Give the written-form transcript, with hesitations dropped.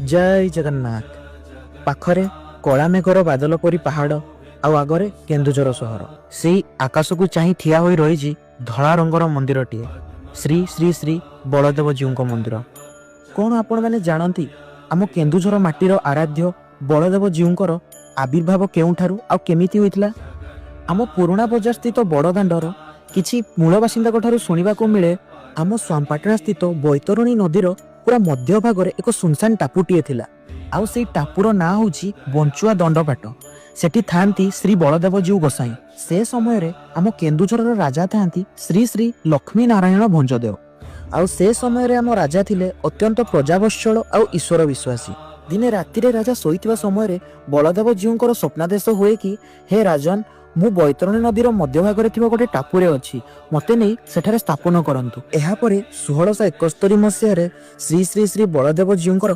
ଜୟ ଜଗନ୍ନାଥ। ପାଖରେ କଳା ମେଘର ବାଦଲ ପରି ପାହାଡ଼ ଆଉ ଆଗରେ କେନ୍ଦୁଝର ସହର। ସେଇ ଆକାଶକୁ ଚାହିଁ ଠିଆ ହୋଇ ରହିଛି ଧଳା ରଙ୍ଗର ମନ୍ଦିରଟିଏ, ଶ୍ରୀ ଶ୍ରୀ ଶ୍ରୀ ବଳଦେବଜୀଉଙ୍କ ମନ୍ଦିର। କ'ଣ ଆପଣମାନେ ଜାଣନ୍ତି, ଆମ କେନ୍ଦୁଝର ମାଟିର ଆରାଧ୍ୟ ବଳଦେବଜୀଉଙ୍କର ଆବିର୍ଭାବ କେଉଁଠାରୁ ଆଉ କେମିତି ହୋଇଥିଲା? ଆମ ପୁରୁଣା ବଜାର ସ୍ଥିତ ବଡ଼ଦାଣ୍ଡର କିଛି ମୂଳ ବାସିନ୍ଦାଙ୍କ ଠାରୁ ଶୁଣିବାକୁ ମିଳେ, ଆମ ସ୍ୱାମପାଟଣା ସ୍ଥିତ ବୈତରଣୀ ନଦୀର ପୁରା ମଧ୍ୟଭାଗରେ ଏକ ସୁନସାନ ଟାପୁଟିଏ ଥିଲା ଆଉ ସେଇ ଟାପୁର ନାଁ ହେଉଛି ବଞ୍ଚୁଆ ଦଣ୍ଡପାଟ। ସେଠି ଥାଆନ୍ତି ଶ୍ରୀ ବଳଦେବଜୀଉ ଗୋସାଇଁ। ସେ ସମୟରେ ଆମ କେନ୍ଦୁଝରର ରାଜା ଥାଆନ୍ତି ଶ୍ରୀ ଶ୍ରୀ ଲକ୍ଷ୍ମୀ ନାରାୟଣ ଭଞ୍ଜଦେଓ। ଆଉ ସେ ସମୟରେ ଆମ ରାଜା ଥିଲେ ଅତ୍ୟନ୍ତ ପ୍ରଜାବତ୍ସଳ ଆଉ ଈଶ୍ୱର ବିଶ୍ୱାସୀ। ଦିନେ ରାତିରେ ରାଜା ଶୋଇଥିବା ସମୟରେ ବଳଦେବଜୀଉଙ୍କର ସ୍ୱପ୍ନାଦେଶ ହୁଏ କି, "ହେ ରାଜନ, ମୁଁ ବୈତରଣୀ ନଦୀର ମଧ୍ୟଭାଗରେ ଥିବା ଗୋଟେ ଟାପୁରେ ଅଛି, ମତେ ନେଇ ସେଠାରେ ସ୍ଥାପନ କରନ୍ତୁ।" ଏହାପରେ 1671 ମସିହାରେ ଶ୍ରୀ ଶ୍ରୀ ଶ୍ରୀ ବଳଦେବଜୀଉଙ୍କର